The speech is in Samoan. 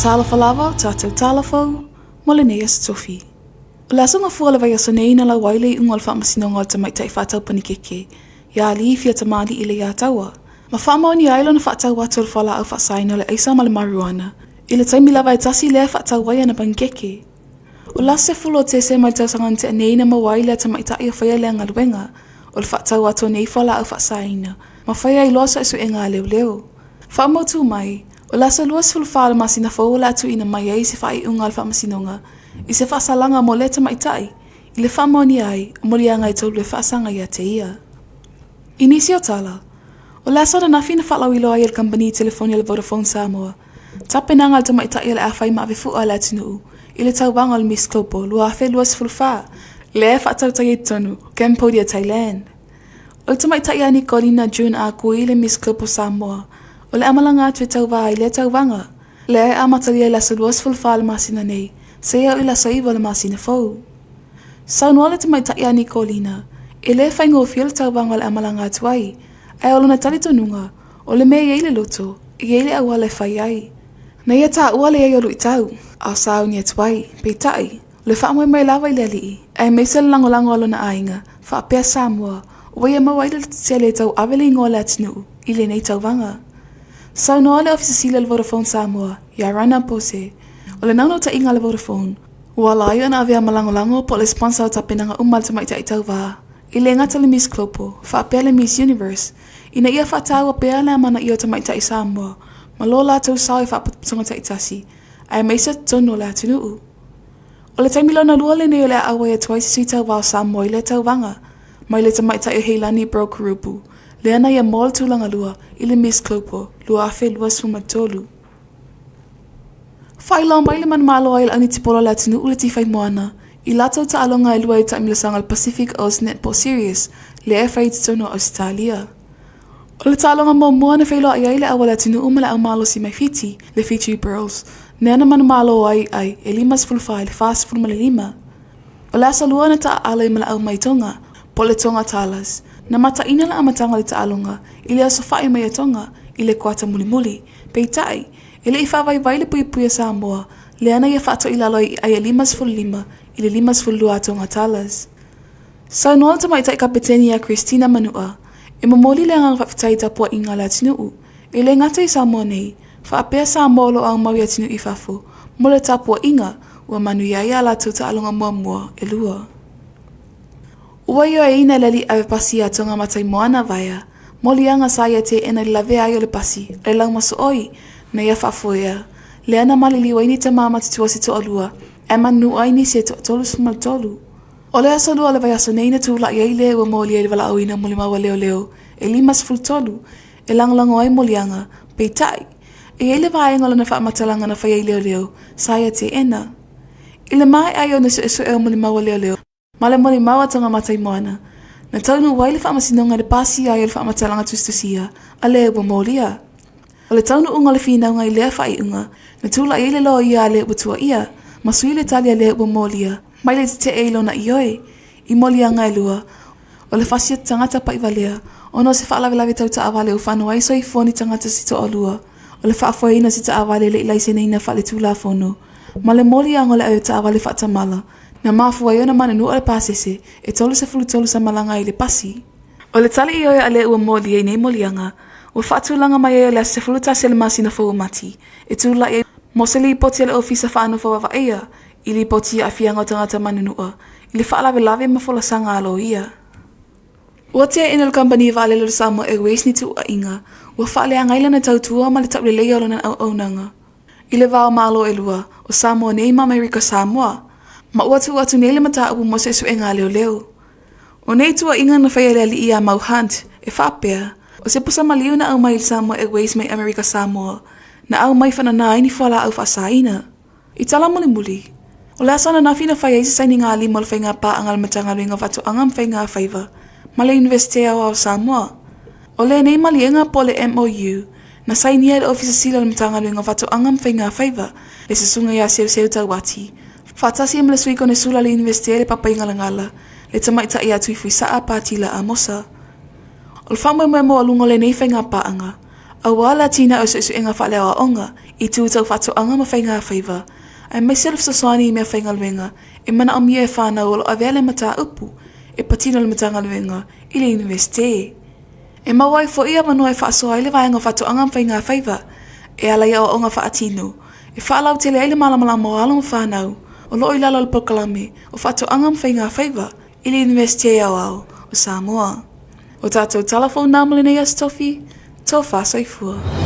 Talofa lava o tatou talafou mo lenei aso tofi. O le aso gafua o le vaiaso nei na lau ai le iuga o le faamasinoga o le tamaitai faatau panikeke ia Alii Fiatamāli'i Leiataua, ma faamaonia ai lona faatau atu o le fualaau faasaina o le aisa ma le mariuana i le taimi lava e tasi lea e faatau ai ana panikeke. O le aso 10 o Tesema i le tausaga na tea nei na maua ai lea tamaitai o faia lea galuega o le faatau atu o nei fualaau faasaina ma faia ai loa suesuega a leoleo. Faamautū mai, o le aso 24 o le masina fou o le a tuuina mai ai se faaiuga a le Faamasinoga i se faasalaga mo lea tamaitai i le faamaonia ai o moliaga e tolu e faasaga ia te ia. I nisi o tala, o le aso ananafi na faalauiloa ai e le kamupani telefoni a le Vodafone Samoa tapenaga a le tamaitai o le a fai ma avefua a le atunuu i le tauvaga o le Miss Global 2024 lea e faatautai ai i totonu o Cambodia, Thailand. O le tamaitai ia Nikolina June Ah Kui le Miss Global Samoa o le a malaga atu e tauva ai i lea tauvaga, lea e amatalia i le aso 24 o le masina nei seia oo i le aso 9 o le masina fou. Saunoa le tamaitai ia Nikolina, e le faigofie le tauvaga o le a malaga atu ai, ae o lona talitonuga, o le mea e i ai le loto, e i ai le auala e fai ai. Na ia taua le i ai o luitau, a o sauni atu ai, peitai, o le faamoemoe lava i le Alii, aemaise le lagolago a lona aiga, faapea Samoa, ua ia maua ai le lototetele e tauave le igoa o le atunuu i lenei tauvaga. Saunoa le Ofisa Sili o le Vodafone Samoa, ia Rana Pose, o le naunautaiga a le Vodafone, ua ala ai ona avea ma lagolago po o le sponsor o tapenaga uma a le tamaitai tauva, e le gata le Miss Global, faapea le Miss Universe, ina ia faataua pea le amanaia o tamaitai Samoa ma lo latou sao i faalapotopotoga taitasi, aemaise o totonu o le atunuu. O le taimi lona lua lenei o le a auai atu ai se sui tauva o Samoa i lea tauvaga, mai le tamaitai o Heilani Broke Rupu, lea na ia moa le tulaga lua i le Miss Global 2023. Faailoa mai le manumalo ai o le aunitipolo a le atunuu le Tifai Moana i latou taaloga e lua i taamilosaga o le Pacific Oz Netball Series lea e fai i totonu o Ausetalia. O le taaloga muamua na feiloai ai le au a le atunuu ma le au malosi mai Fiti, le Fiji Pearls, lea na manumalo ai ai e 54 i le 45. O le aso lua na taaalo ai ma le au mai Tonga, po o le Tonga Talas, na mataina le amataga o le taaloga i le osofai mai a Tonga i le kuata mulimuli. Peitai, e le i faavaivai le puipui a Samoa, lea na ia faatoilalo ai i ai e 55 i le 52 a Tonga Talas. Saunoa le tamaitai kapeteni ia Christina Manu'a, e momoli le agaga faafetai i tapuaiga a le atunuu, e le gata i Samoa nei, faapea Samoa o lo o aumau i atunuu i fafo, mo le tapuaiga ua manuia ai a latou taaloga muamua e lua. Ua ioeina e le alii ave pasi ia Tonga Mataimoana Vaea, moliaga sa ia teena i le lavea ai o le pasi a le laumasooi na ia faafoea, lea na maliliu ai ni tama matutua se toalua ae manunua ai nisi e toa-33. O le aso lua o le vaiaso nei na tulai ai le ua molia i le valaauina molimau a leoleo e 53 e lagolago ai moliaga, peitai, e i ai le vaega o lana faamatalaga na faia i leoleo sa ia teena. I le maea ai ona suesue o molimau a leoleo ma le molimau a Tonga Mataimoana, na taunuu ai le faamasinoga i le pasia ai o le faamatalaga tusitusia a le ua molia. O le taunuuga o le finauga i lea faaiuga, na tulai ai le loia a le ua tuuaia, ma sui le tali a le ua molia, mai le tetee i lona ioe, i moliaga e lua, o le fasi o tagata paʻivalea, ona o se faalavelave tau taavale ua fano ai soifua ni tagata se toalua, o le faafoeina o se taavale e le i laiseneina faaletulafono, ma le moliaga o le ave taavale faatamala, na mafua ai ona manunua le pasese e 33 samalaga ai le pasi. O le tali ioe a le ua molia i nei moliaga, ua faatulaga mai ai o le aso 11 o le masina fou o Mati, e tulai ai mo se lipoti a le Ofisa Faanofo Vavaia i lipoti i aafiaga o tagata manunua i le faalavelave ma folasaga a loia. Ua teena e le kamupani vaalele o le Samoa Airways ni tuuaiga ua faaleaga ai lana tautua ma le tauleleia o lona auaunaga i le va o Malo e lua, o Samoa nei ma Amerika Samoa, ma ua tuu atu nei le mataupu mo suesuega a leoleo. O nei tuuaiga na faia e le alii ia Mau Hunt, e faapea, o se pusa maliu na aumai i le Samoa Airways mai Amerika Samoa, na aumai fanana ai ni fualaau faasaina. I tala mulimuli, o le aso ananafi na fai ai se sainiga lima o le faiga paaga a le Matagaluega o Faatoaga ma Faiga Faiva ma le Iunivesite Aoao o Samoa. O lenei maliega po o le MOU, na sainia e le Ofisa Sili o le Matagaluega o Faatoaga ma Faiga Faiva, le Susuga ia Seuseu Tauati, faatasi ai ma le Sui Konesula a le Iunivesite le Papaigalagala, le Tamaitai ia Tuifuisaa Patila Amosa. O le faamoemoe maualuga o lenei faiga paaga, Aua le atinae o suesuega faaleaoaoga i itu tau faatoaga ma faigafaiva, aemaise o le fesoasoani i meafaigaluega e manaomia e fanau o lo o avea le mataupu e patino i le Matagaluega i le Iunivesite. E maua ai foi avanoa e faasoa ai le Vaega o Faatoaga ma Faigafaiva e ala i aoaoga faatino e faalautele ai le malamalama o alo ma fanau o lo o i lalo o le polokalame o Faatoaga ma Faigafaiva i le Iunivesite Aoao o Samoa. O tatou tala fou na mo lenei Aso Tofi, tofa soifua.